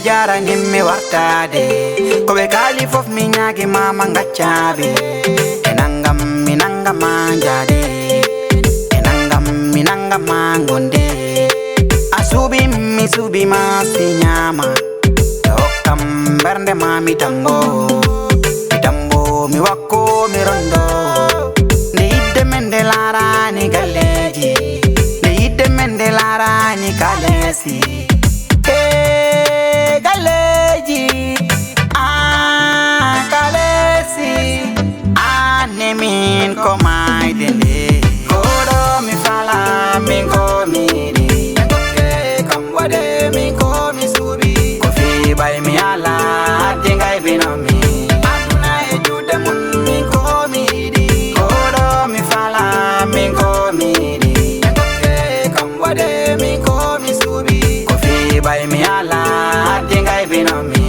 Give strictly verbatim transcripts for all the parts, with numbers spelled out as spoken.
Jaranimmi wartaade, ko ɓe kaali fof mi ñaagi ma, ma ngaccaɓe. E nanngam mi nannga ma njaade, e nanngam mi nannga ma ngonde. A suuɓi mi suuɓi ma si ñaama, e hokkam mbernde ma mi tambo. Mi tambo mi wakko mi rondo. Nde yidde men nde laarani galleeji, nde yidde men nde laarani kaleesi. E galleeji, a kaleesi, a ne min ko maayde nde. Koɗo mi fala, min ko mi yiɗi. Ɓe dokke kam waɗe, min ko mi suuɓi. Ko fii ɓay mi ala, addi ngay bino mi. Aduna e juuɗe mun, min ko mi yiɗi. Koɗo mi fala, min ko mi yiɗi. Ɓe dokke kam waɗe, min ko mi suuɓi. Ko fii ɓay mi ala, addi ngay bino mi.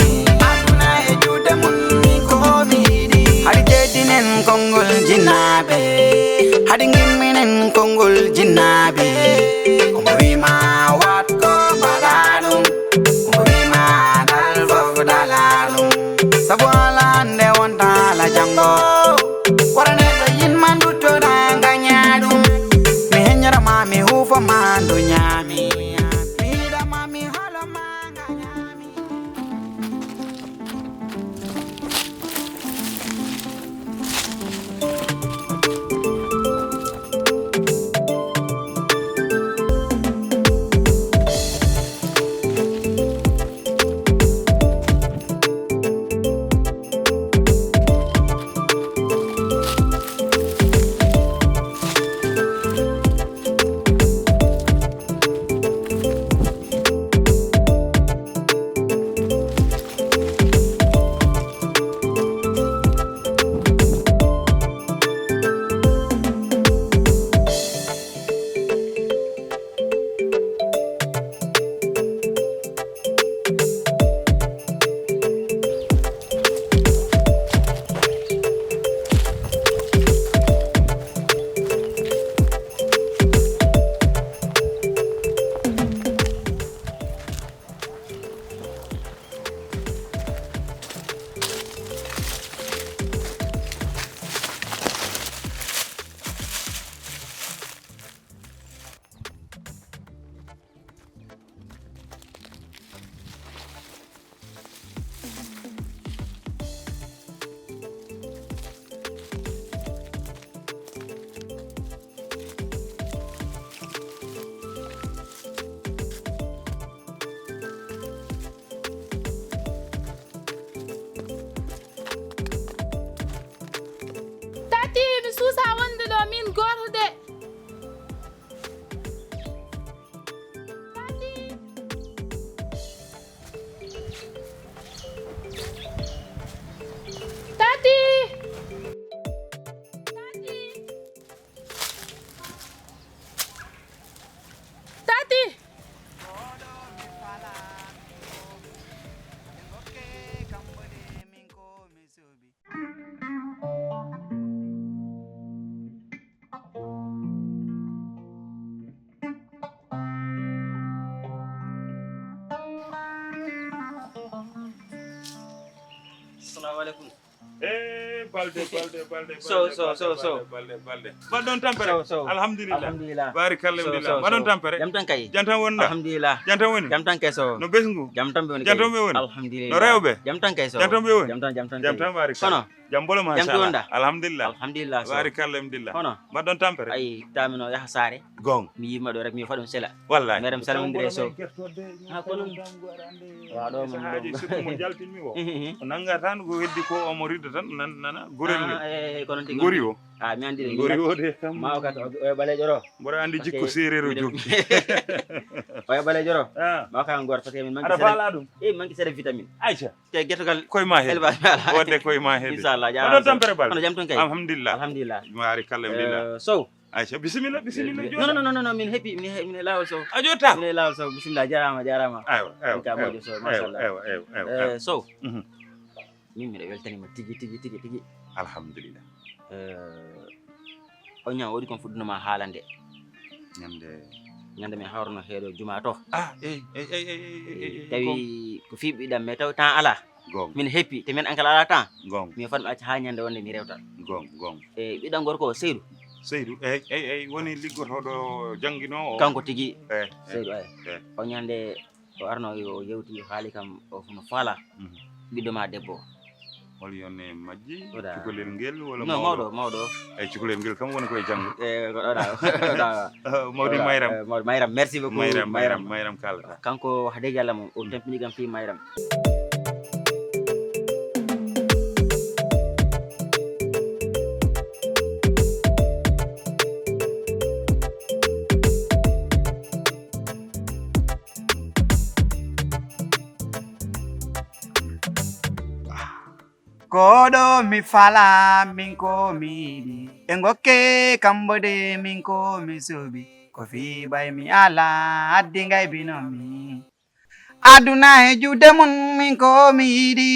Aduna e juuɗe mun, min ko mi yiɗi. Haɗi jeddinen konngol jinnaaɓe. Haɗi ngimminen konngol jinnaaɓe. Ko mo wi ma waɗ ko mbaɗa ɗum. Ko mo wi ma dal fof dala ɗum. Sabu ala nde wonta ala janngo. Wara neɗɗo yinma nduttoɗa ngaña ɗum. Mi heññora ma mi huufo ma nduña mi. Mi yiɗa ma mi holo ma ngaña mi. Tati, mi suusa wonde ɗo min gooto de. Tati! Tati! Tati! Tati! Assalamu alaikum. Eh, balde, balde, balde, so, balde, so, balde, so, so, balde, balde, balde. Mbaɗɗon tampere? So, so. Alhamdulillah. Alhamdulillah. Barikalla, so, alhamdulillah. So, mbaɗɗon so, tampere? Jam tan kay. Jam tan wonɗa? Alhamdulillah. Jam tan woni? Jam tan kay so. No ɓesngu? Jam tan ɓe woni. Jam tan ɓe woni? Alhamdulillah. No rewɓe? Jam tan kay so. Jam tan ɓe woni? Jam tan, jam tan. Jam kay. Tan, barikalla. Kono? Jam bolo, jam machallah. Wonɗa? Alhamdulillah. Alhamdulillah so. Barikalla, alhamdulillah. Kono? Mbaɗɗon tampere? Ay, tamino yaha saare. Gong. Mi yima ɗo rek, mi faɗum sela. Wallahi. Meɗen salmondire so. Ha, ko non? Wa ɗo mo sahaaji ɗo. Surtout mo jaltinmi o. Mhm, mhm. O nanga tan ko heddi ko omo ridda tan nan-, nana gorel ngel. Ah, eh, eh, ko non tigi. Ngori o. Ah, mi andi de. Ngori o de kam. Ma o ka to, o, o ɓaleejo ɗo. Mboɗo andi jikko seereer o jokki. O ɓaleejo ɗo. Ah. Ma o ka ngor, parce que min manque. Aɗa faala ɗum? Eh, manque seeɗa vitamine. Aïcha. Te getogal koye ma heewi. Élevage ma ala. Wonde koye ma heewi. Inchallah, jaaraama. Oɗon tampere balɗe? Kono jam tan kay. Alhamdulillah. Alhamdulillah. Barikalla, alhamdulillah. Eh, Sow. Aïcha, bisimilla, bisimilla, eh, non, jooɗo. Non, non, non, non, min heɓi, min he-, min e laawol Sow. A jooɗta? Min e laawol Sow, bisimilla, jaaraama, jaaraama. Aywa, aywa, min ka aywa, moƴƴo Sow, aywa, machallah. Aywa, aywa, aywa, eh, aywa. Sow. Mhm. Min mbiɗa weltanima tigi, tigi, tigi, tigi. Alhamdulillah. Eh, on ñaw woodi kon fuɗɗunoma haalande. Ñande Ñande min hawrano heeɗo juma to. Ah, ey, ey, ey, ey, ey, ey, ey, ey, tawi ko fii ɓiɗɗam, mais taw temps alaa. Gong. Min heppi, te min an kala alaa temps. Gong. Min fanmi acca haa ñande wonde mi rewta. Gong, gong. E ɓiɗɗam gorko o Seydou. Seydou, ey, ey, ey, woni liggotooɗo jannginoowo. Kanko tigi. Eh, Seydou, ey. Eh. O ñande o arno o yewti haali kam o no faala. Mhm. Ɓiɗɗo ma debbo. Hol yonne majji? Cukalel ngel wala no mawɗo? Mawɗo. Eyi cukalel ngel kam woni koye janngo. E ko ɗoɗa. Mawdi Mayram. Mawdi Mayram, merci beaucoup. Mayram Mayram Mayram kaalata. Kanko wax dëgg yàlla moom o tampini kam fii Mayram. Koɗo mi fala min ko mi yiɗi e gokke kambo de min ko mi suɓi ko fi bay mi ala addi ngay binomi aduna e juuɗe mum min ko mi yiɗi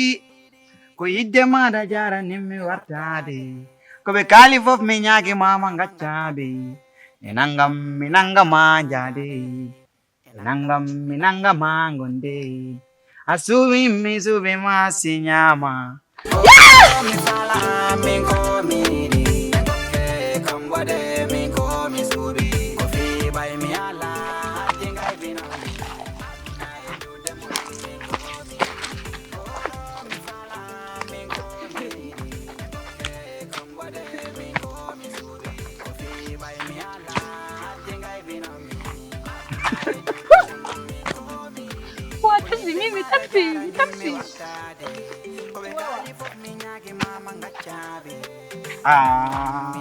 ko yidde maɗa jarani mi wartade ko ɓe kaali fof mi ñaagi mama gaccaɓe e nangam mi nangama jaade Nangam mi nangama gonde a suubi mi suubi ma si ñaama mi fala min ko mi yiɗi e dokke kam waɗe min ko mi suubi ko fi bay mi ala hatti ngay bino Wa taxi, mi mi taxi, mi taxi. Ah.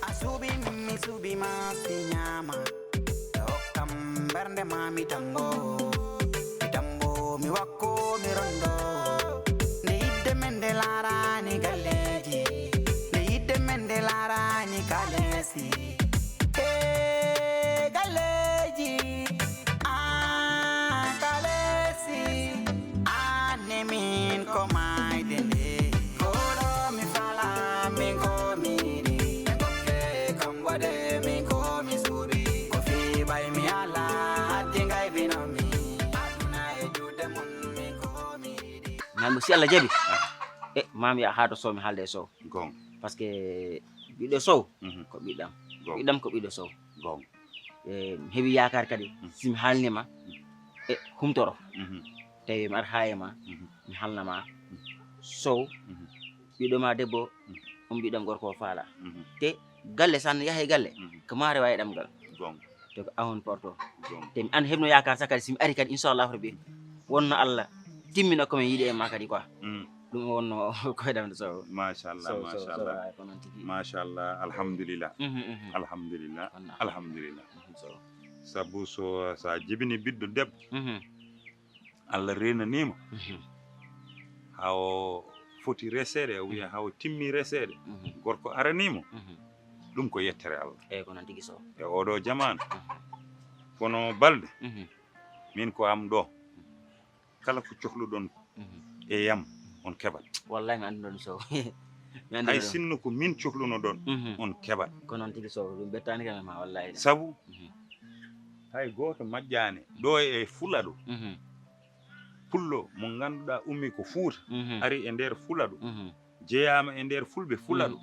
Asubi mi subi ma si ñama. Hokkam bernde ma mi tambo. Mi tambo mi wakko mi rondo. Nde yidde men nde laarani galleji. Nde yidde men nde laarani kalesi. E galleji. Ah, kalesi. Ane min ko mayde nde. Koɗo mi fala min ko mi yiɗi. Dokke kam waɗe min ko mi suuɗi. Ko fi bay mi ala haddi ngay binomi. Aduna e juuɗe mum min ko mi yiɗi. Nalmo si Allah jaɓi. E mam ya haa to sow mi haalde e sow. Gong. Parce que ɓiɗɗo sow ko ɓiɗɗam. Ɓiɗɗam ko ɓiɗɗo sow. Gong. E mi heɓi yaakaar kadi si mi haalnima e humtoro. Tawi mi ar haa e ma mi haalnama sow ɓiɗɗo ma debbo on ɓiɗɗam gorko o faala. Te galle san yahe galle ko ma rewa e ɗamgal. Gong. Te ko ahon porto. Gong. Te mi an heɓno yaakaar sa kadi si mi ari kadi inchallahu rabbi wonno Allah timmina komin yiɗi e ma kadi quoi. Ɗum wonno koydam so. Machallah, machallah. Machallah, alhamdulillah. Alhamdulillah, alhamdulillah. Sabu so sa jibini ɓiɗɗo debbo, Allah renanima. Hawo foti reseede, o wiya hawo timmi reseede. Gorko aranimo. Ɗum ko yettere Allah. Eyyi ko noon tigi so. E oɗo jamaanu. Kono balde, min ko am ɗo. Kala ko cohluɗon e yam on keɓat. Wallahi mi annduno ɗum sow. Mi annduno hay ɗum. Sinno ko min cohlunoɗon on keɓat. Ko noon tigi sow ɗum ɓettaani kam e ma wallahi. Sabu hay gooto majjaani ɗo e Fulaɗo. Pullo mo ngannduɗaa ummi ko Fuuta ari e nder Fulaɗo. Jeyaama e nder Fulɓe Fulaɗo.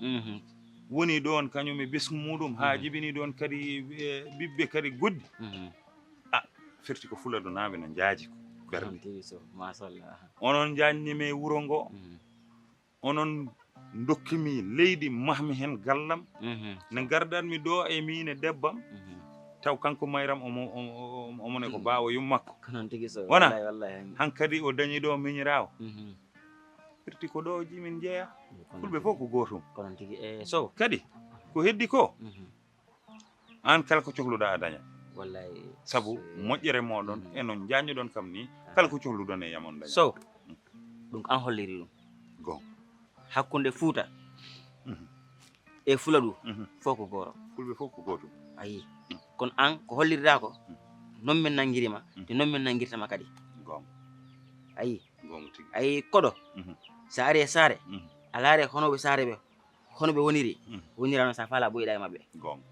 Woni ɗoon kañum e ɓesngu muɗum haa jibini ɗoon kadi e ɓiɓɓe kadi goɗɗi. A firti ko Fuladonaaɓe no njaaji ko ɓernde. Onon njaajnimi e wuro ngo. Onon ndokkimi leydi mahmi heen gallam. Nde ngardatmi ɗo e miin e debbam. Taw kanko Mayram omo omo ne ko baawo yummakko. Wona hankadi o dañi ɗo miñiraawo. Firti ko ɗo jimin njeya. Fulɓe fof ko gootum. Ko noon tigi e sow. Kadi ko heddi ko. Aan kala ko cohluɗaa a dañat. Wallay. Sabu moƴƴere mooɗon e no njaajnoɗon kam nii, kala ko cohluɗon e yam on dañat. Sow, ɗum ko aan holliri ɗum. Goonga. Hakkunde Fuuta e Fuladu fof ko gooro. Fulɓe fof ko gootum. A yii. Kono aan ko holliriɗaa ko, noon min nanngiri ma, te noon min nanngirta ma kadi. Goonga. A yii. Goonga tigi. A yii koɗo, so a arii e saare, a laarii e honooɓe saare ɓe, Kono ɓe woniri, mm, wonira noon, so a faalaa ɓoyɗa e maɓɓe. Goonga.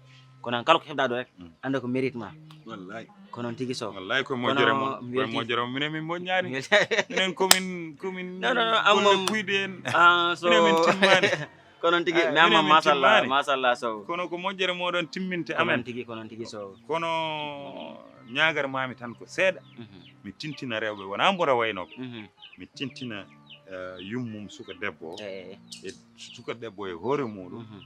Kono an kala ko heɓɗa ɗo rek, mm, annda ko mérite ma. Wallahi. Ko noon tigi, Sow. Wallahi, koye moƴƴere mon. Koye moƴƴere mon. Minen min moƴƴaani. Minen komin, komin, non, non, non, an golle moom puyɗe en. Ah, Sow. Minen min timmaani. Ko noon tigi. Ah, mais minen amma, min machallah, timmaani. Machallah, Sow. Kono ko moƴƴere mooɗon timminte amen. Ko noon tigi, ko noon tigi, Sow. Kono ñaagar maami tan ko seeɗa. Mhm. Mi tintina rewɓe, wonaa mboɗo waynoo. Mhm. Mi tintina, eh, yummum suka debbo o. Eh, eh, eh. E suka debbo e hoore muɗum. Mhm.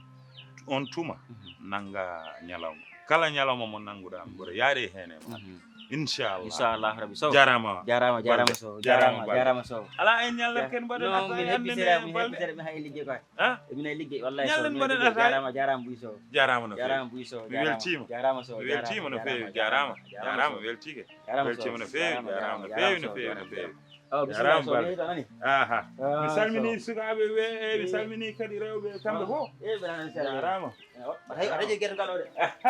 On tuma, mhm, nannga ñalawma. Kala ñalawma mo nannguɗaa, mboɗo yaaɗe heen e ma. Mhm. Inchallah. Inchallah Rabbi Sow. Jaaraama. Jaaraama, jaaraama Sow. Jaaraama, jaaraama Sow. Alaa, en ñallat ken mbaɗen. Non, min heppisere, min heppisere, mi hay liggey koy. Ha? Min hay liggey, wallahi Sow. Ñallen mbaɗen attaaya. Jaaraama, jaaraama Buy Sow. Jaaraama no feewi. Jaaraama Buy Sow. Mi weltiima. Jaaraama Sow. Mi weltiima no feewi. Jaaraama. Jaaraama, mi weltiike. Jaaraama Sow. Weltiima no feewi. Jaaraama no feewi, no feewi, no feewi. Oh, bisimilla Sow, mi yehi to nani? Aha. Mi salmini sukaaɓe ɓe, e mi salmini kadi rewɓe kamɓe fof. Eh, ɓe nana salmini. Jaaraama.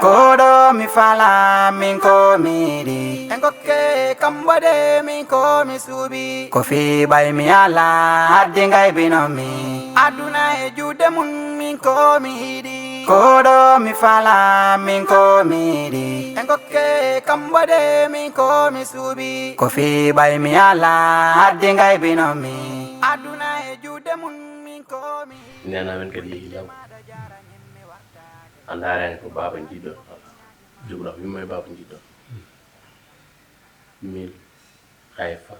Koɗo mi fala min ko mi yiɗi. En kokke kam waɗe min ko mi suuɓi. Ko fii ɓay mi ala haddi ngay bino mi. Aduna e juuɗe mun min ko mi yiɗi. Koɗo mi fala min ko mi yiɗi. En kokke kam waɗe min ko mi suuɓi. Ko fii ɓay mi ala haddi ngay bino mi. Aduna e juuɗe mun min ko mi yiɗi. Nena men kadi yehi law. A ndaarani ko baaba njiɗɗo. Jogoɗaa ko yumma e baaba njiɗɗo. Min, hay fa,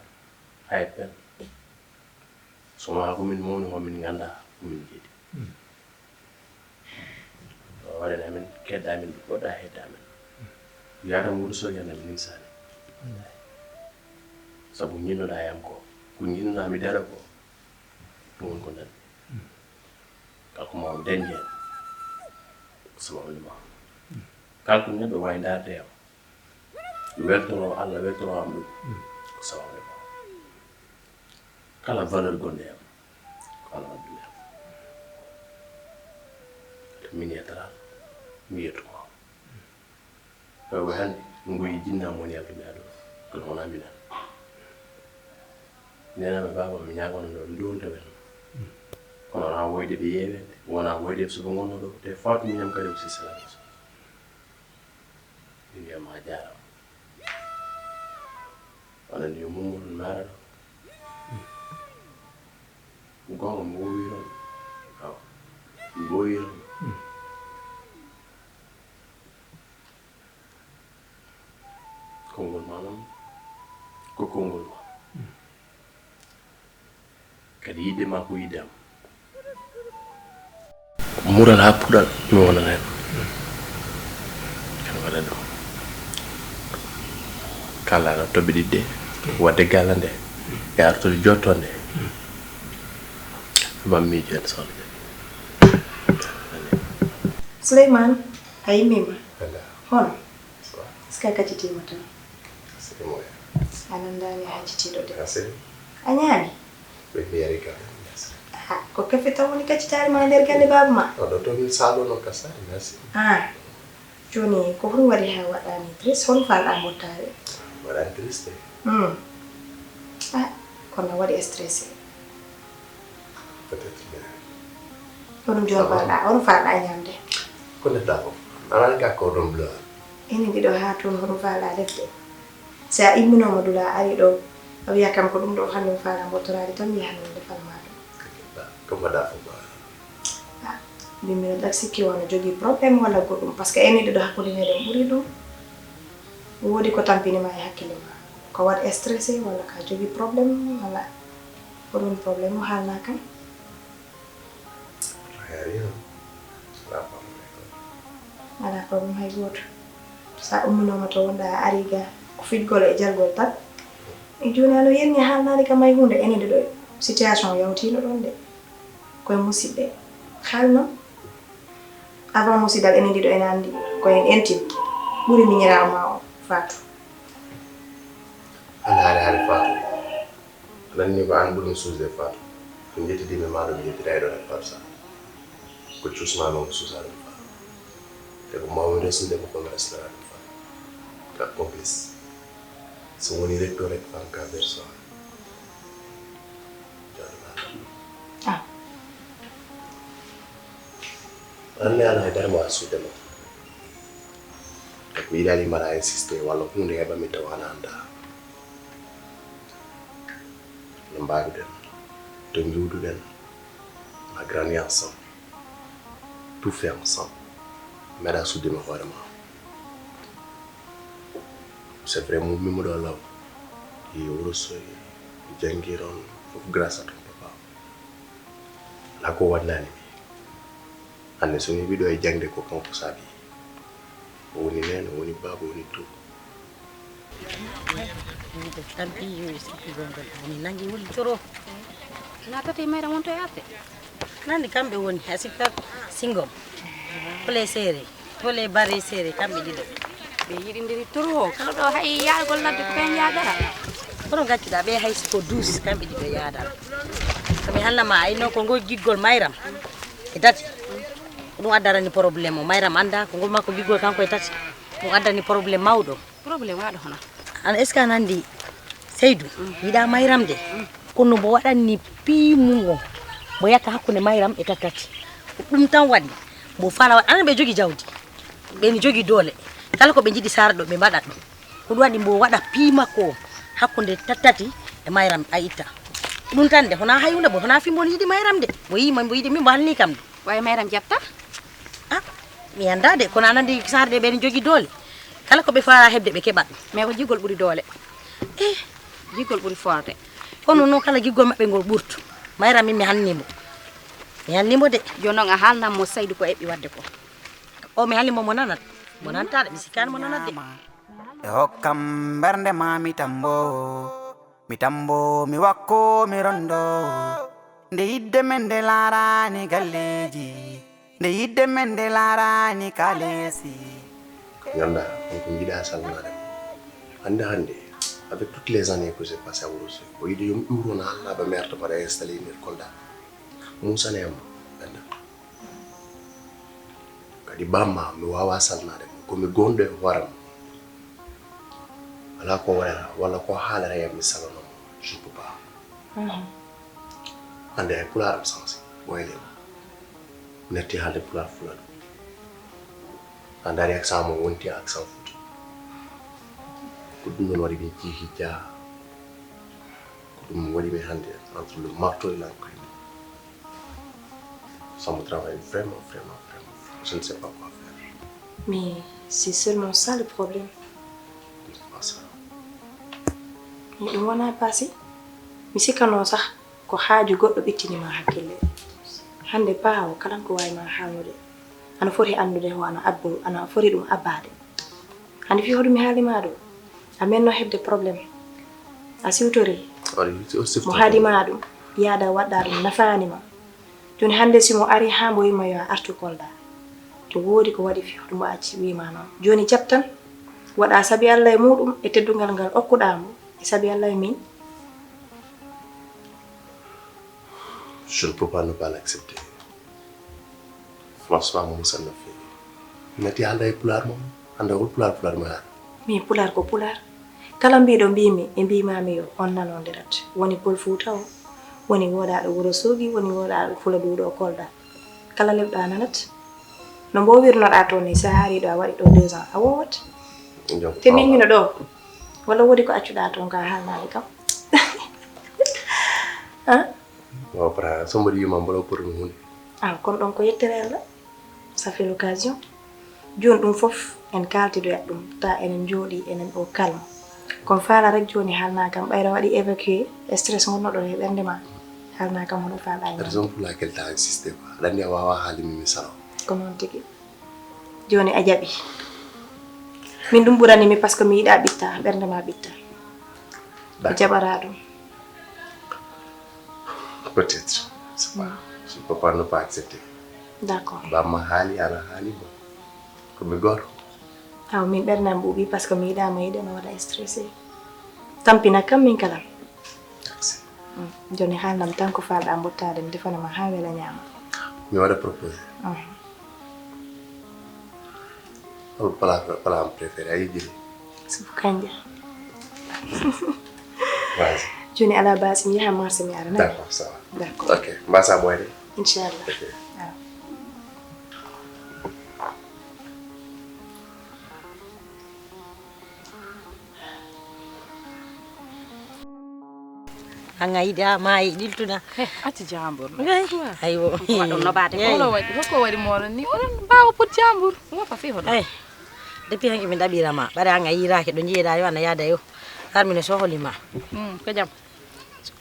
hay pen. So ma ko min mawni, ko min ngannda ko min njiɗi. Waɗani amen, keɗɗa amen, goɗɗa hedda amen. Yaata nguuru soƴan amen insani. Sabu njiɗnoɗaa yam ko, ko njiɗnoɗaa mi daɗa ko, ɗum woni ko daɗmi. Kala ko maami dañde heen, ko sababu nde maami. Kala ko neɗɗo waawi ndaarde e am, weltoro Allah, weltoro am ɗum, ko sababu nde maami. Kala valeur gonɗo e am, ko Allah waddi ɗum e am. Min yettataa, mi yettu ko. Rewɓe hannde, nguyi jinna mo woni aduna e aduna. Kono wonaa minen. Nena ɓe baaba, mi ñaagono ɗo, nduwonta ɓe noon. Kono wonaa woyde ɓe yeeweede, wonaa woyde ɓe suba ngonno ɗo, te fawtu miñam kadi aussi c'est la même chose. Mi wiya ma jaaraama. Wonande yo mummuɗum maara ɗo. Goonga mo wowi ɗon. Awa. Mo wowi ɗon. Konngol ma noon ko konngol ma. Kadi yiɗde ma ko yiɗde am. Mural haa puɗal mi wonana heen. Kadi waɗa ɗum. Kala no toɓɓe ɗiɗi ɗe, waɗde gala nde, e artude jottonde. Bammiijo en sohla. Souleymane, a yimmiima? Hono? Est-ce que a kaccitiima tan? A nanndaani a haccitiiɗo de. A ñaami? Ɓe mi yari kam. Ah, ko kafe tan woni kaccitaare ma e nder galle baaba ma? Oɗo to min saalo noon ka sare, merci. Ah, jooni ko honɗum waɗi haa waɗaani triste? Honɗum faalɗaa mbottaade? Waɗaani triste. Hmm. Ah, kono a waɗi stressé. Peut-être bien. Honɗum jooni faalɗaa, honɗum faalɗaa ñaamde? Ko ndetta ko? Aɗa anndi ka cordon bleu. Enen ɗiɗo haa toon, honɗum faalɗaa defde? Si a imminooma dula a ari ɗo, a wiya kam ko ɗum ɗo hannde mi faalaa mboɗtoraade tan, mi yaha mi defana ma ɗum. Ko mbaɗa fof ba. Ah, mbimmi no ɗak sikki wano jogii problème walla goɗɗum, parce que enen ɗiɗo hakkunde meɗen ɓuri ɗum. Woodi ko tampini ma e hakkille ma. Ko waɗ stressé walla ka jogii problème walla ko ɗum problème o haalna kam? Rien. Alaa problème. Alaa problème hay gooto. So a umminooma to wonɗaa, a arii ga, ko fijgol e jalgol tan. E jooni, ano yenni haalnaade kam hay huunde, enen ɗiɗo situation yawtiino ɗoon de. Koye musidɓe. Haal noon. Avant musidal, enen ɗiɗo ene anndi ko en intime. Ɓuri miñiraawo ma o, Fatou. Hannde haali haali Fatou. Aɗa anndi ko aan ɓuri mi suusde e Fatou. Ko njettidi mi maa ɗo mi njettida e ɗo e Fatou Sall. Ko cuusmaa noon ko suusaa ɗum Fatou. Te ko mawmi resnude ko kono resnanaa ɗum Fatou. Ka complice. So woni recto recto am ka verso am. Jooɗo maa ɗo. Ah. An ne ana hay darma suude ma. Ko yiɗaali mbaɗa insisté walla huunde heɓa mi tawa ana annda. No mbaruɗen, to njuuduɗen, on a grandi ensemble, tout fait ensemble. Meɗa suude ma hoore ma. C'est vrai, mu mimo ɗo law. Yi wuro soyi, janngiron, fof grâce à ton papa. Alaa ko waɗnani mi. Hannde so mi wiɗo e jaŋde ko kanko saabi. O woni neene, o woni baaba, o woni tout. Tan ɓiyi yo e sikki gongol. Mi nangi wuli toro. Na tati mayra wonto e atte. Nandi kamɓe woni, a sikkat singom. Tole seere, tole bare seere, kamɓe ɗiɗo. Ɓe yiɗindiri toro, kala ɗo hay yaagol ladde ko ɓen yaagata. Kono gaccuɗa ɓe hay siko douze, kamɓe ɗiɗo yaadal. Komi hannama ayno ko ngol giggol mayram. E tati. Ko ɗum addarani problème o. Mayram annda ko ngol makko giggol kanko e tati. Ɗum addani problème mawɗo. Problème waɗo hono? An est-ce que a nandi Seydou? Yiɗa mayram de. Kono mbo waɗanni piimum o. Mbo yakka hakkunde mayram e tattati. Ko ɗum tan waɗi. Mbo fala waɗa. Anan ɓe jogi jawdi. Ɓe ni jogi doole. Kala ko ɓe jiɗi sara ɗo ɓe mbaɗa ɗum. Ko ɗum waɗi mbo waɗa piimakko o. Hakkunde tattati e mayram a itta. Ɗum tan de. Hona hay hunde mbo. Hona fi mbo yiɗi mayram de. Mbo yi mbo yiɗi min mbo halni kam de. Wawi mayram jatta? Ah, mi annda de, kono aɗa anndi sarde ɓen jogi doole. Kala ko ɓe faala heɓde ɓe keɓat. Mais ko jigol ɓuri doole. Eh, jigol ɓuri forde. Kono noon kala giggol maɓɓe ngol ɓurtu. Mayra min mi halni mo. Mi halni mo de. Jooni noon a haalnan mo Saydu ko eɓɓi waɗde ko. O mi halni mo mo nanat. Mo nantaɗo mi sikkaani mo nanat de. Ɓe hokkam mbernde ma mi tambo. Mi tambo, mi wakko, mi rondo. Nde yidde men nde laarani galleeji. Nde yidde men nde laarani kaleesi. Ganda, on ko yiɗa salmade. Hande hande, avec toutes les années que j'ai passées à Wuro Sogi, o yiɗi yom ɗum wona Allah ba merde mbaɗa installé nder Kolda. Musa ne am, ganda. Kadi bamma mi wawa salmade mo, komi gonɗo e hoore am. Wala ko waɗata walla ko haalata yam mi salano mo, je ne peux pas. Hande ay pulaar am sansi, ɓoyle mo. Natti haalde pulaar fuladu. A ndaari accent mo wonti accent futi. Ko ɗum ɗon waɗi min jiihi jaa. Ko ɗum waɗi mi hande entre le marteau et l'enclume. Ça me travaille vraiment, vraiment, vraiment. Je ne sais pas quoi faire. Mais c'est seulement ça le problème. C'est pas ça. Mais ɗum wona passé. Mi sikkano sax ko haaju goɗɗo ɓittini ma hakkille. Hande paa o kala ko wawi ma haalnude. Ana foti andude ho ana abbo, ana foti ɗum abbade. Hande fi hoɗum mi haali ma ɗo. A menno heɓde problème. A siwtori. Mo haali ma ɗum. Yaada waɗɗa ɗum nafaani ma. Jooni hannde si mo ari haa mbo wiima yo a artu Kolda, to woodi ko waɗi fii hoto mbo acci wiima noon. Jooni jaɓ tan, waɗa sabi Alla e muuɗum e teddungal ngal okkuɗaa mbo, e sabi Alla e miin. Je ne peux pas ne pas l'accepter. Franchement, mo musanno feewi. Mi natti haalda e pulaar mum, hannde hol pulaar pulaar mi haala? Min pulaar ko pulaar. Kala mbiiɗo mbiimi e mbiimaami yo on nanondirat. Woni Pol Fuuta o, woni wooɗaaɗo Wuro Soogi, woni wooɗaaɗo Fula Duuɗo Kolda. Kala lelɗo a nanat. No mbo wirnoɗaa toon ni, so a haari ɗo a waɗi ɗo deux ans, a woowat. Te min mino ɗo. Walla woodi ko accuɗaa toon ka haalnaali kam. Ah? Waaw, pra, so mboɗo wiima mboɗo poti ɗum huunde. Ah, kon ɗon ko yettere Alla. Ça fait l'occasion. Jooni ɗum fof en kaaltidoyat ɗum, ta enen njooɗi, enen o calme. Kon faala rek jooni haalna kam, ɓayra waɗi évacuer stress ngonnoɗo e ɓernde ma. Haalna kam hono faalɗa e raison pour laquelle ta insisté quoi. Aɗa anndi a wawa haalde min mi salo. Ko noon tigi. Jooni a jaɓi. Min ɗum ɓurani mi parce que mi yiɗa ɓitta, ɓernde ma ɓitta. Mi jaɓara ɗum. Peut-être. C'est pas, je peux pas ne pas accepter. D'accord. Bamma haali, ana haali mo. Ko mi goto. Aw, min ɓernam ɓuuɓi parce que mi yiɗama yiɗe no waɗa stressé. Tampina kam min kala. Merci. Jooni haalnam tan ko falɗa mbottade mi defana ma ha wela ñaama. Mi waɗa proposé. Hol plat, plat am préféré a yiɗi? Supu kanja. Vas-y. Jooni ala basi mi yaha marché mi ara. D'accord, ça va. D'accord. Ok, mbasa ɓoyde. Inchallah. Ok. Aw. An a yiɗa maayi ɗiltuna. He, accu jambur. Gay. Aywo. Ko waɗon nobaade ko. Holo waɗi hoko waɗi moɗon ni oɗon mbaawa pot jambur. Woppa fii hoɗo. Ay. Depuis hanki mi ɗaɓirama ɓaɗa an a yiraki ɗo jiyeɗa yo ana yaada yo. Har mino soholima. Hmm, ko jam.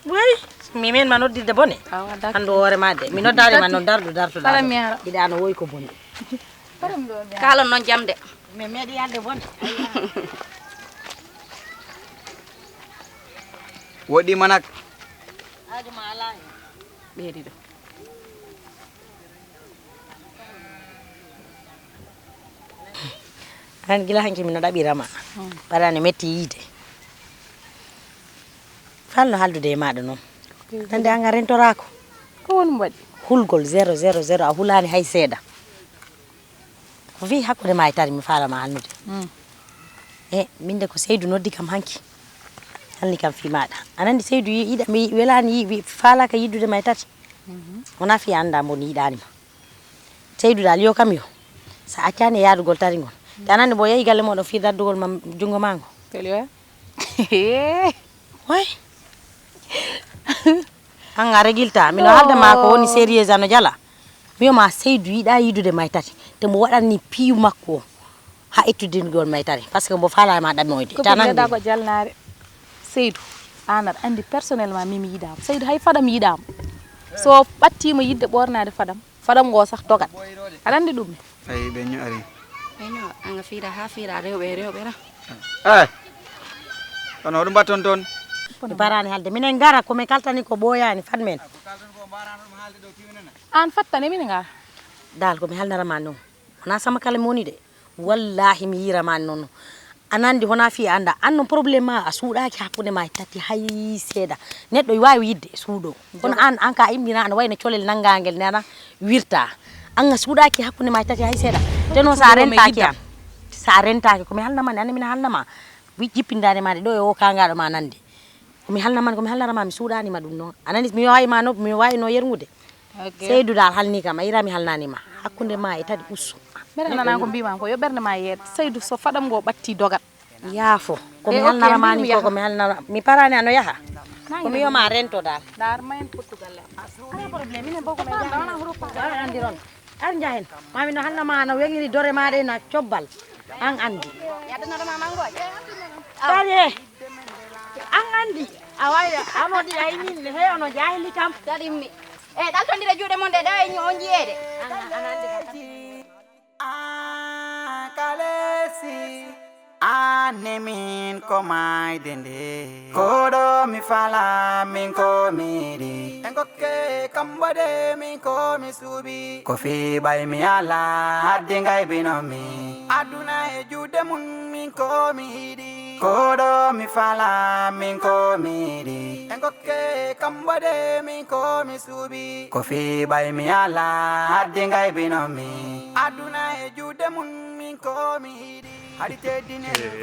Way. Mi men ma noddirde bone. Awa dak. Andu hoore ma de. Mi noddaade ma noon dardu dardu. Fala mi ara. Iɗa no woy ko bone. Kalon noon jam de. Mi meeɗi yalde bone. Woɗɗi manak. Ɓeeri ɗo. An gila hanki mino ɗaɓirama. Ɓaɗa ne metti yiide. Fal no haldude e maɗa noon. Nande an a rentorako. Ko woni mbaɗi? Hulgol zéro zéro zéro a hulani hay seeɗa. Ko fii hakkunde ma e tari mi faalama halnude. E min de ko Seydu noddi kam hanki. Halni kam fii maɗa. Aɗa andi Seydu yiɗa mi welani yi faalaka yiddude ma e tati. Wona fii anda mbo ni yiɗani ma. Seydu dal yo kam yo. Sa accani e yaadugol tari ngol. Te aɗa andi mbo yehi galle moɗon fii daddugol ma jungo ma ngo. Kaliwa. Way. An a regilta mino halda ma ko woni sérieuse ano jala. Mi wiyoma Seydu yiɗa yidude ma e tati te mbo waɗanni piiw makko o ha ittudingol ma e tari par ce que mbo fala ma ɗamoyde. Ko tan ɓe andi. Ko jalnaare Seydu an aɗa andi personnellement min mi yiɗamo Seydu hay fadam yiɗamo so ɓattima yidde ɓornade fadam fadam ngo sah dogat aɗa andi ɗum ne. Ay ɓeño ari. Ɓeño anga fiira ha fiira rewɓe rewɓe ra. Ay kono hoɗum mbatton toon. Mi barani halde minen gara komin kaltani ko ɓoyani fat men. An fattane min gara. Dal komi halnarama noon wona sama kala mi woni de. Wallahi mi yiramani noon. Aɗa andi hona fii a anda an non problème ma a suuɗaki hakkunde ma e tati hay seeɗa. Neɗɗo e wawi yidde e suuɗo kono an an ka immina ana wayno colel nangagel ne ana wirta. An a suuɗaki hakkunde ma e tati hay seeɗa. Te noon sa rentaki an sa rentaki komi halnama ne andi mina halnama. Wi jippindade ma de ɗo e o kagaɗo ma nande. Komi halnama komi halnarama mi suuɗanima ɗum noon. Aɗa andi mi wawi ma no mi wawi no yergude. Seydu dal halni kam a yira mi halnanima hakkunde ma e tati usu. Mbeɗa nana ko mbima ko yo ɓernde ma yeeɗ Seydu so faɗam ngo ɓatti dogat. Yaafo komi halnara mani ko komi halnara mi parani ano yaha. Komi yoma rento dal. Dar mayen portugal le. Ala problème minen bogo men jaha. Wala andiron. Ar jahen. Mami no halna ma ano wengini dore ma ɗe na cobbal. An andi. Yadanara ma mango. Tari he. An andi. Awai ano di ay min he ono jahili kam. Tari mi. E ɗaltondira juuɗe mon ɗe ɗo e on jiyeede. Kalesi. Anne min ko mayde nde koɗo mi fala min ko miɗi e gokke kamboɗe min ko mi suuɓi ko fiɓay mi ala hadde ngaybino mi aduna e juuɗe mum min ko mi yiɗi koɗo mi fala min ko miɗi e gokke kamboɗe min ko mi suuɓi ko fiɓay mi ala hadde ngaybino mi aduna e juuɗe mum min ko mi yiɗi.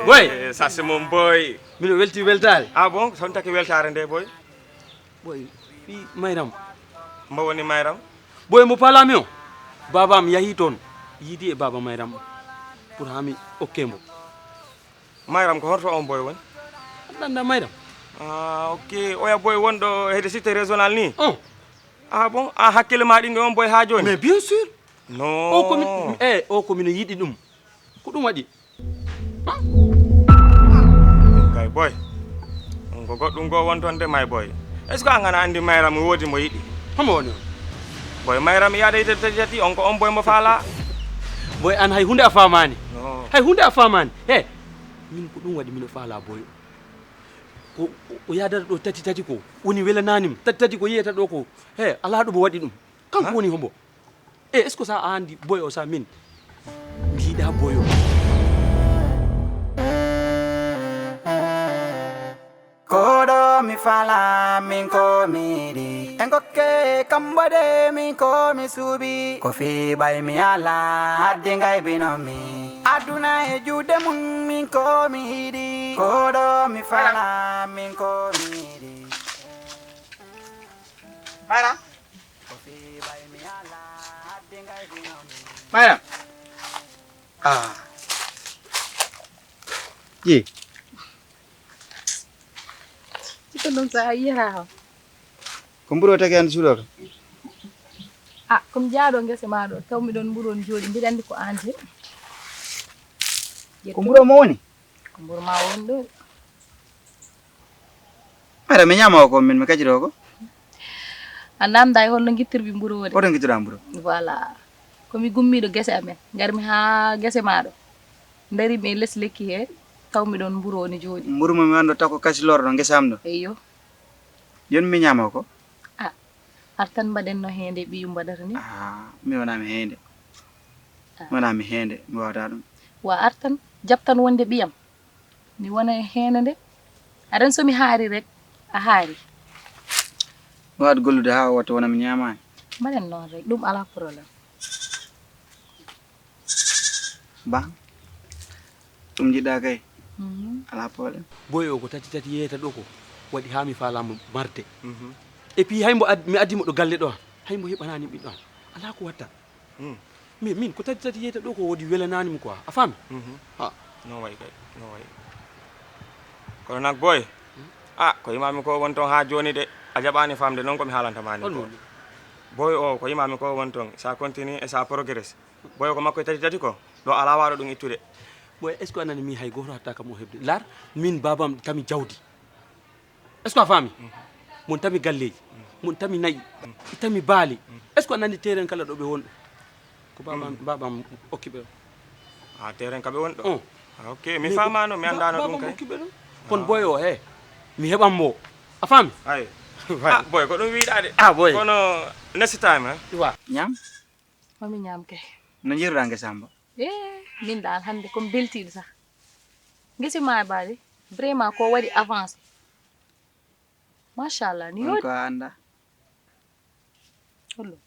Boy, ça c'est mon boy. Mino welti weltare. Ah bon, son taki weltare nde boy. Boy, fi mayram. Mbo woni mayram? Boy mo palami o. Baba am yahi ton. Yidi e baba mayram. Pour hami okke mbo. Mayram ko horto on boy woni? Danda mayram. Ah, ok. Oya boy wonɗo hede cité régional ni? Oh. Ah bon? Ah hakkille ma ɗinge on boy ha joni? Mais bien sûr. No. O ko min eh o ko min yiɗi ɗum. Ko ɗum waɗi. Kay boy. On ko goɗɗum go won ton de may boy. Est ce que an ana andi mayram wodi mo yiɗi? Homo woni on? Boy mayram yaada yite tati tati on ko on boy mo faala. Boy an hay hunde a famani. No. Hay hunde a famani. He. Min ko ɗum waɗi mino faala boy. Ko o yaadata ɗo tati tati ko woni welananim tati tati ko yiyata ɗo ko he ala ɗo mo waɗi ɗum. Kanko woni hombo. E est ce que sa a andi boy o sa min mi yiɗa boy o. Koɗo mi fala min ko miɗi e gokke kamboɗe min ko mi suuɓi ko fiɓay mi ala hadde ngaybino mi aduna e juuɗe mum min ko mi yiɗi koɗo mi fala min ko miɗi. Mayra. Mayra. Ah. Ye. Iko ɗum sa a yiyata o. Ko mburu o tagi hannde suuɗo to? A, ko mi jaaɗo ngese maa ɗo, taw miɗon mburu on jooɗi, mbiɗa anndi ko aan je. Ko mburu o mo woni? Ko mburu maa woni ɗo. Ara mi ñaama o ko min mi kaciri o ko? A namda e holno ngittirmi mburu o de. Oto ngittuɗa mburu? Voilà. Ko mi gummiiɗo gese amen. Ngarmi haa gese maa ɗo. Ndarimi e les lekki he, taw miɗon mburu o ne jooɗi. Mburu mo mi wando tako kasi lorɗo ngesa am ɗo? Eyyo. Yon mi ñaama o ko? A, artan mbaɗen no heende ɓiyum mbaɗata ni. A, mi wona mi heende. Mi wona mi heende, mi wawata ɗum. Wa artan, jabtan wonde ɓiyam. Mi wona e heende nde. Aɗan so mi haari rek, a haari. Mi waɗa gollude haa o watta wona mi ñaamaani. Mbaɗen noon rek, ɗum alaa problème. Ba, ɗum jiɗɗa kay. Mhm. Alaa problème. Boy o ko tati tati yeeyata ɗo ko waɗi haa mi faalama marde. Mhm. Et puis hay mbo ad- mi addi mo ɗo galle ɗo han. Hay mbo heɓanani ɓiɗɗo han. Alaa ko watta. Hmm. Mi min ko tati tati yeeyta ɗo ko wodi welanani mo quoi. A faami? Mhm. Ha. No way kay, no way. Kono nak boy, a ko imami ko won ton ha joni de, a jaɓani famde noon komi haalantama ni ko. Boy o ko imami ko won ton, sa continue e sa progresse. Boy ko makko e tati tati ko, ɗo ala waɗo ɗum ittude. Boy est ce que anani mi hay goto hatta kam o hebde. Lar, min babam tami jawdi. Est ce que a faami? Mon tami galleji, mon tami nayi, tami baali. Est ce que a nani terrain kala ɗo ɓe wonɗo? Ko babam babam okki ɓe. A terrain ka ɓe wonɗo? On. Ah, ok, mi famano, mi andano ɗum kay. Okki ɓe ɗum. Kon boy o he, mi heɓan mo. A faami? Ay. Ah, boy ko ɗum wiɗade. Ah, boy. Kono next time, eh? Wa. Ñam? Mami ñam kay. No jiruɗa ngesa mba? Eh, min dal hande ko beltiɗo sax. Ngese ma baali vraiment ko waɗi avancé. Machallah ni yodi. Ko anda. Hollo.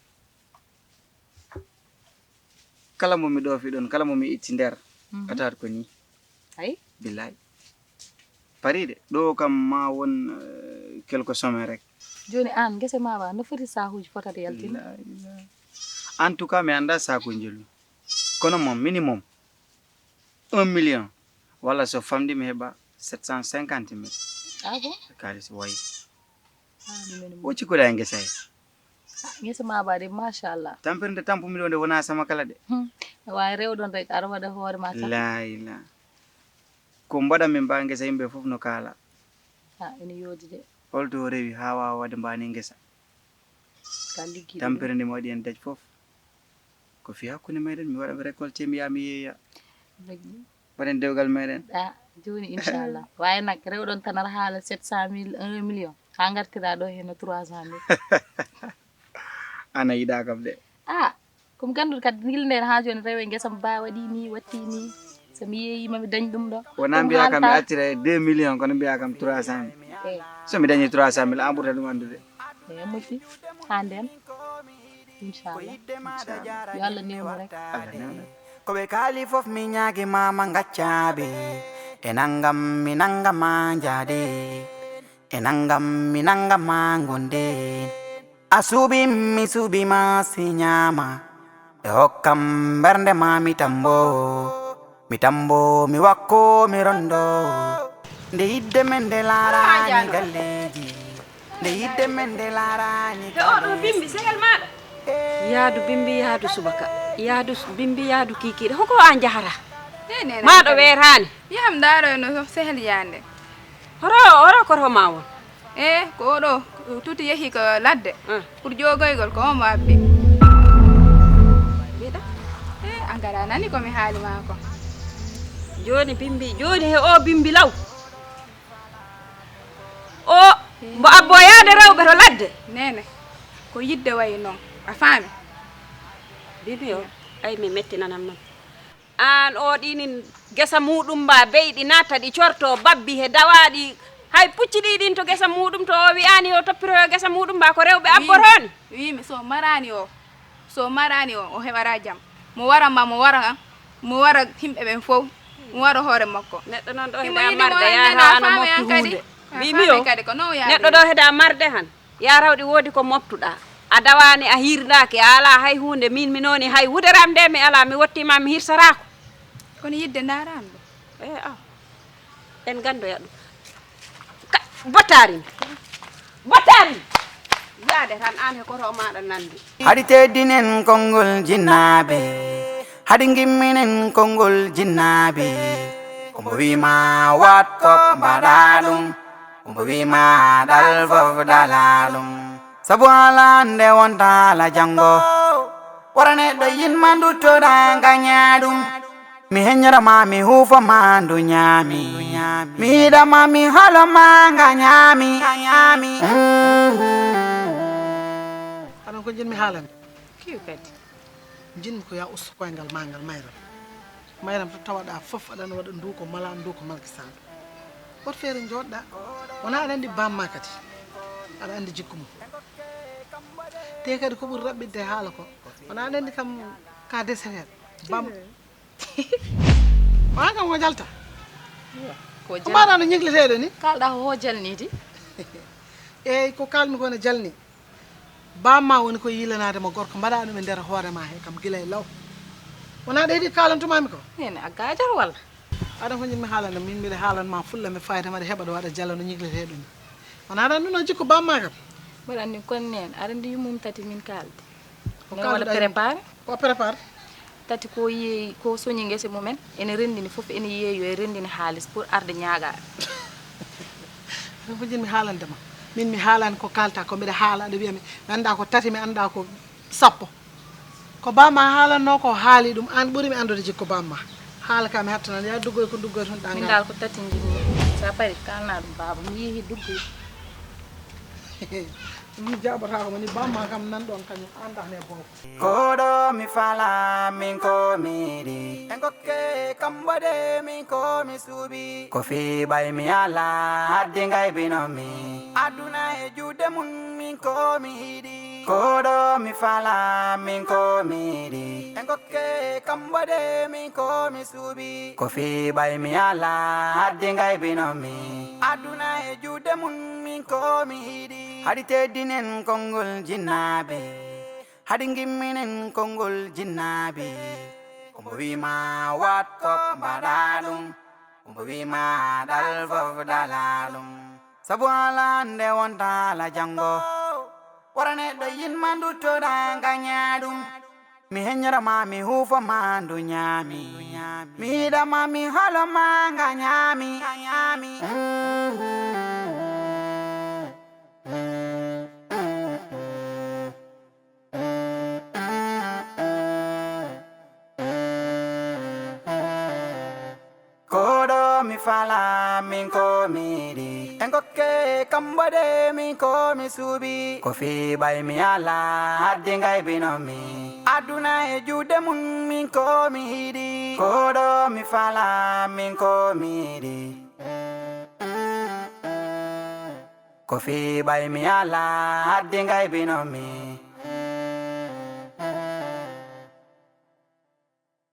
Kala mo mi ɗoofi ɗon, kala mo mi itti nder, mhm. Atat ko ni. Ay. Billahi. Paride ɗo kam ma won eh, quelque sommet rek. Joni an ngese ma ba no foti sahuji fotata yaltin. En tout cas mi anda sakuji jolmi. Kono moom minimum un million walla so famɗi mi heɓa sept cent cinquante mille. Ah bon? Kalis wayi. Ah, ɗum ene o cikkoɗa e ngesa he. Ah, ngesa ma ba de machallah. Tampirde tampumi ɗo nde wona sama kala de. Hmm. Wawi rewɗon rek aɗa waɗa hoore ma tan. Layla. Ko mbaɗa min mba ngesa yimɓe fof no kaala. Ah, ene yodi de. Holto rewi ha wawa waɗde mbani ngesa. Tampere nde mi waɗi en daj fof ko fii hakkunde meɗen, mi waɗa récolté mi yaha mi yeeya. Waɗen dewgal meɗen. A jooni inchallah. Waye nak rewɗon tan aɗa haala sept cent mille un million ha ngartira ɗo heno trois cent mille. An a yiɗa kam de. A Ko mi gannduɗo kadi gila ndeen haa jooni rewe ngesa mi baa waɗi nii watti nii so mi yeeyiima mi dañ ɗum ɗo. Wonaa mbiyaa kam mi accira e deux millions kono mbiyaa kam trois cent mille. Eey. So mi dañii trois cent mille aan ɓurta ɗum anndude. Eey moƴƴi haa ndeen inchallah. Yo Allah newnu rek. Allah newnu. Ko ɓe kaali fof mi ñaagi ma ma ngaccaɓe e nanngam mi nannga ma njaade e nanngam mi nannga ma ngonden. A suɓii mi suɓii ma si ñaama ɓe hokkam mbernde ma mi tambo mi tambo mi wakko mi rondo. Nde yidde men nde laarani galleeji nde yidde men nde laarani. He oɗo bimbi sehel maɗa. Yaadu bimbi yaadu subaka yaadu bimbi yaadu kikiɗe hoko a jahata? Maɗo weetani. Yaham ndaroyno sehel yande. Horo horo koto ma won? E ko oɗo tuti yehi ko ladde pour jogoygol ko omo abbi. Mbiɗa e a ngara nani komi haali ma ko. Joni bimbi joni he o bimbi law. O mbo abbo yaade rewɓe to ladde. Nene ko yidde wayi noon a faami. Bimbi o ay mi mettinanam noon. Aan oo ɗiinin gesa muuɗum mba beyɗi natta ɗi corto babbi he dawaaɗi hay pucci ɗi ɗin to gesa muuɗum to o wi'aani yo toppiroyo gesa muuɗum mba ko rewɓe abbotooni. Wiimi so maraani o so maraani o o heɓara jam mo wara ma mo wara mo wara himɓe ɓen fow mo wara hoore makko. Neɗɗo noon ɗo heɗa marde yaata ana mofti huunde. Wiimi o neɗɗo ɗo heɗa marde han. Yaa rawɗi woodi ko moftuɗaa. A dawaani a hiirnaaki a alaa hay huunde miin mi nooni hay wuderam nde mi alaa mi wottiima mi hirsataako. Kono yidde ndaaraami ɗo. E aw en nganndoya ɗum. Bottaari mi bottaari mi. Ƴaade tan aan he koto maaɗa nandi. Hadi teddinen konngol jinnaaɓe, hadi ngimminen konngol jinnaaɓe. Ko mbo wiima waat fof mbaɗa ɗum, ko mbo wiima ɗal fof ɗala ɗum. Sabu ala nde wonta ala janngo, wara neɗɗo yinma nduttoɗa ngaña ɗum. Mi heññorama, mi huufama ndu ñaami. Mi yiɗama, mi haloma nga ñaami. Aɗon ko jinmi haalande? Kiw kadi. Jinmi ko ya ustu koyngal ma ngal, Mayram. Mayram, to tawaɗa fof aɗana waɗa ndu ko mala, ndu ko malkisaɗo. Woto feere jooɗɗa. Wona aɗa andi bamma kadi. Aɗa andi jikku mum. Te kadi ko ɓuri raɓɓiɗde haala ko, wona aɗa andi kam ka desereeɗo. Bam. Wona kam ko jalta. Ko ko jal- mbaɗa no ñigleteɗo ni? Kalɗa ko ho jalnidi. Eyyi, ko kalmi ko no jalni. Bamma woni ko yilanade mo gorko, mbaɗa ɗum e nder hoore ma he kam gila e law. Wona ɗe ɗi kalantumami ko? Hen a gajar walla? Aɗa ko jinmi haalande, min mbiɗa haalan ma fulla, mi fayda mbaɗa heɓa ɗo waɗa jala no ñiglete ɗum. Wona aɗa anduno jikku bamma kam? Mbaɗa anndi kon nen, aɗa anndi yummum tati min kalde. Ko min wala kalduɗa yumma? Prépare. Ko prépare? Tati ko yeeyi, ko soñi ngese mumen, ene renndini fof, ene yeeyo, e renndini haalis pour arde ñaaga. Ko jinmi haalande ma. Min mi haalani ko kalta ko, mbiɗa haala, aɗa wiya mi, mi annda ko tati, mi annda ko sappo. Ko bamma haalanno ko, haali ɗum, an ɓuri mi anndude jikku bamma. Haala ka mi hattanani, ya duggoy ko duggoy toon ɗa min ngal. Dal ko tati jinmi. Sa pari kalna ɗum baba, mi yeehi duggoy. Ɗum jaɓata ko woni bamma kam nan ɗon kañum, an dahne boobo. Koɗo mi fala min ko mi yiɗi. En kokke kamɓe de min ko mi suuɓi. Ko fii ɓay mi ala haddi ngay bino mi. Aduna e juuɗe mum min ko mi yiɗi. Koɗo mi fala min ko mi yiɗi. En kokke kamɓe de min ko mi suuɓi. Ko fii ɓay mi ala haddi ngay bino mi. Aduna e juuɗe mum min ko mi yiɗi. Hadi teddinen konngol jinnaaɓe. Hadi ngimminen konngol jinnaaɓe. Ko mbo wiima waat ko mbaɗa ɗum. Ko mbo wiima ɗal fof ɗala ɗum. Sabu ala nde wonta ala janngo. Wara neɗɗo yinma nduttoɗa ngaña ɗum. Mi heññorama, mi huufoma ndu ñaami. Mi yiɗama, mi haloma nga ñaami. Koɗo mi fala min ko mi yiɗi. En kokke kamɓe de min ko mi suuɓi. Ko fii ɓay mi ala haddi ngay bino mi. Aduna e juuɗe mum min ko mi yiɗi. Koɗo mi fala min ko mi yiɗi. Ko fii ɓay mi ala haddi ngay bino mi.